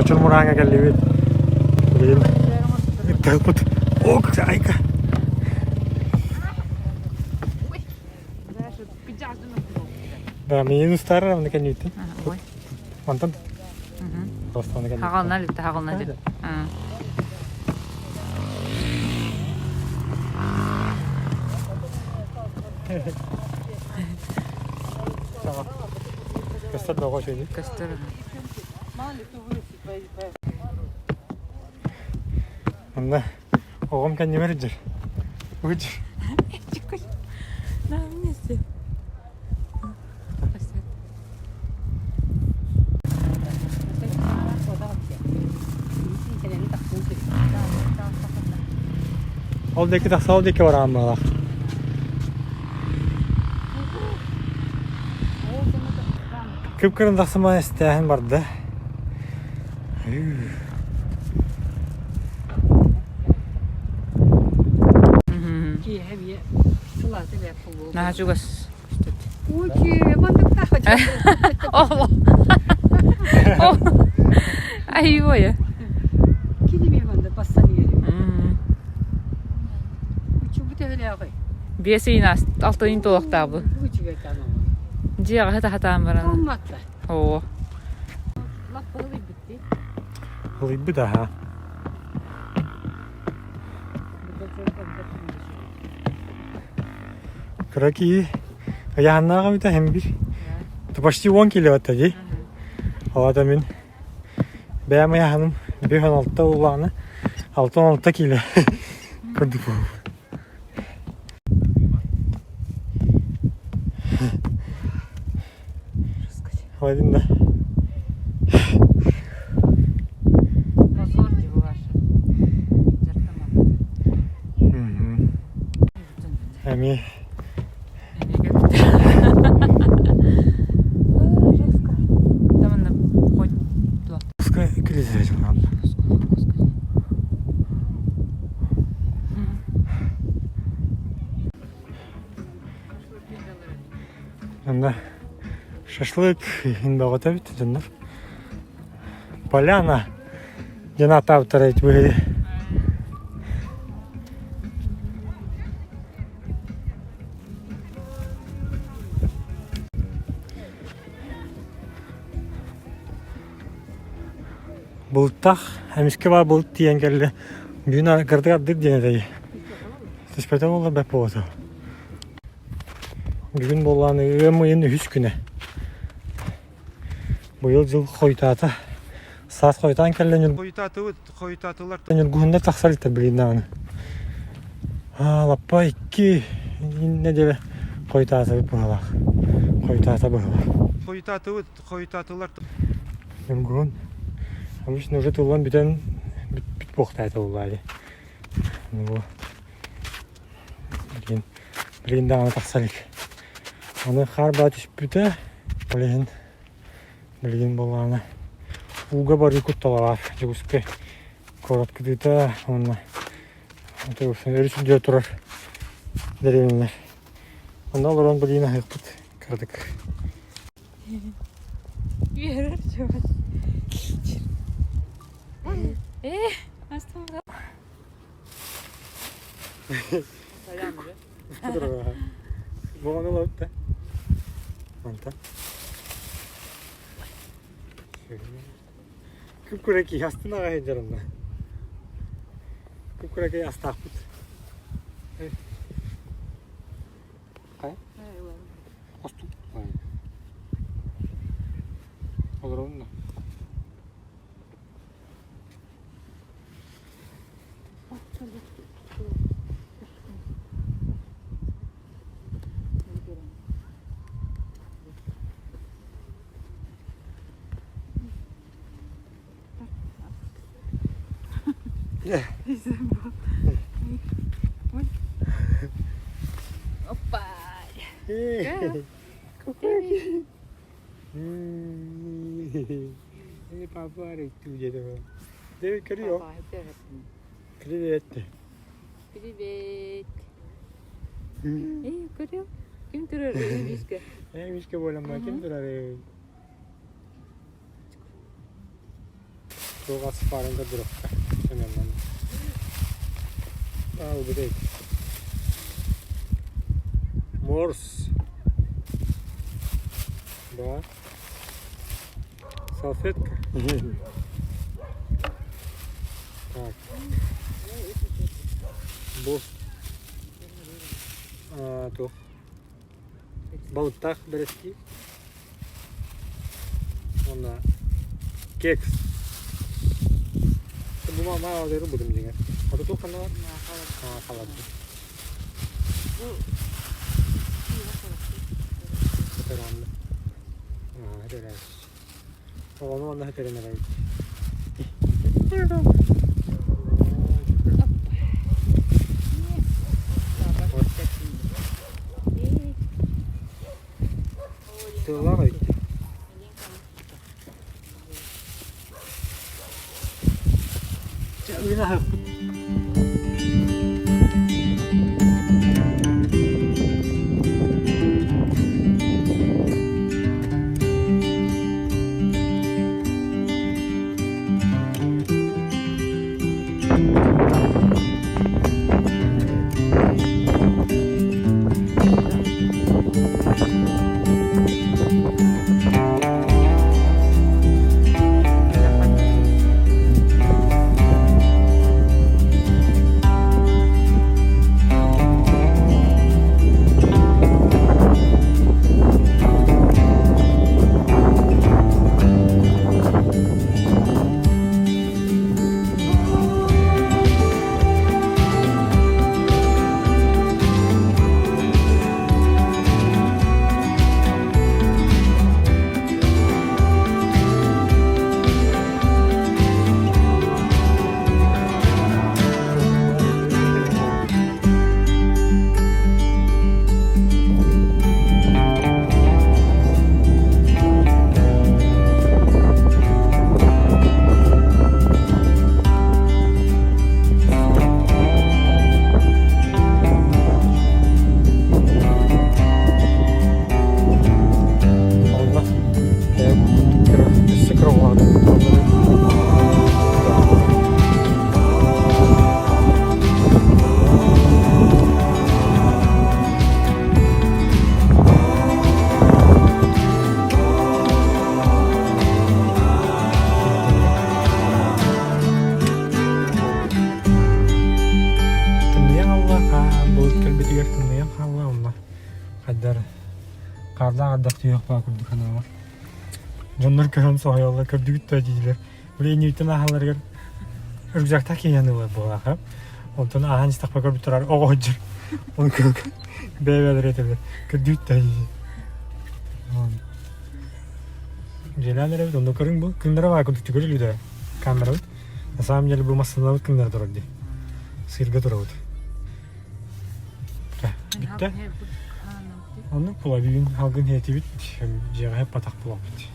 Чочур мурааҥҥа кэллибит. Билигин ыттыһыппыт. Ок, айка. Да, миин устаар аны кэнниттэн. Онтон просто аны кэнниттэн. Хаҕална лүттэ, хаҕална дьэ. Көстөр да оҕо үчүгэй. Көстөр. Онно оҕом кэннибэр дьэр. Уч. На вместе. Ол диэки тахса ол диэки бараан баалаах. Кып-кырын тахсыма истээһин барда. Наһаа чугас. Айуоя. Биэс ыйын алта ыйын туолуохтаабы. Дьиэҕэ сата-сатаан баран. Оо. Ылыйбыт аһа. Кыра киһи ыйааннаах эбитэ иһин бир. Почти 10 кило этэ дии. Ол мин бэйэм ыйааһыным 5-6 улаана 6-6 кило курдук буолбут. Хватит, да? Эмиэ Пускай Онно шашлык иһин бөҕөтө эбит дьоннор. Поляна диэн ааттаабыттар эбит быһыы. Бултах, эмискэ баар булт тиийэн кэллэ. Бүгүн кырдык ардык диэн этэй. Түспэтэ буоллар бэрт буолуо. Бүгүн буоллаан ыам ыйын үһүс күнэ. Быйыл дьыл хойутаата. Саас хойутаан кэллэ ньур... Хойутаатыбыт, хойутаатылар. Ньургуһуннар тахсар илтэр билигин даҕаны. Лаппа икки нэдиэлэ хойутаатыбыт быһыылаах. Хойутаата быһыылаах. Хойутаатыбыт, хойутаатылар. Ньургуһун обычно уже тыллан бүтэн бүт буохтаата буоллаа дии. Бу билигин билигин даҕаны тахса илик. Аны хаар баа түспүтэ, ол иһин билигин буоллаҕына ууга барыы куттала баар Дьокуускай куорат кытыыта уонна өрүс үрдүгэр турар дэриэбинэлэр. Онно олорон билигин аһыахпыт кыратык. Үөрэр чугас. Э, астымда. Буганы ылабыт да. Мантан. Күп-күрэ киһи астын аҕай сылдьар онно. Күп-күрэ киһи астаахпыт. Хайа? Осту. Олоробун да. Опа! Папа Привет. Привет. Эй, көрүө. Ким турар Мишка? Эй, Мишка буоламма, ким турар? Туох ас баарын көрдөрүөххэ. Семеннан. Ылбыт эбит. Морс. Да. Салфетка. Так. Бу туох балыктаах бэрэски уонна кекс. Бу маалары будум дьиҥэр. Ото туох ханна бар? Халадды. Хатыранны. Хатыран. Оҕону уонна хатыран эрэбит. Тыллаах эбит. Чэ, уйна аһыахпыт. Онно өссө кыра Тымныйан алла, былыт кэлбитигэр тымныйан хаалла онно хайдар Хаардаах ардах түһүөх баа курдук санаабар. Дьоннор көрөн соһуйаллар, көрдүгүт да дииллэр. Били инниттэн ааһалларыгар рюкзактаах киһи ылар буолаах. Онтон ааһан истэхпэ көрбүт турар оҕо сылдьар. Оны бэйэ-бэйэлэрэ этэллэр. Көрдүгүт да дииллэр. Дьиэлээн эрэбит, онно көрүҥ бу. Күннэрэ баа курдук түгүрүлүү да камерабыт. На самом деле бу массыынабыт күннэрэ турар дии. Сыырга турабыт. Бүттэ. Оннук була бүгүн халгын иһэтибит, дьиэҕэ хаппатах буолабыт.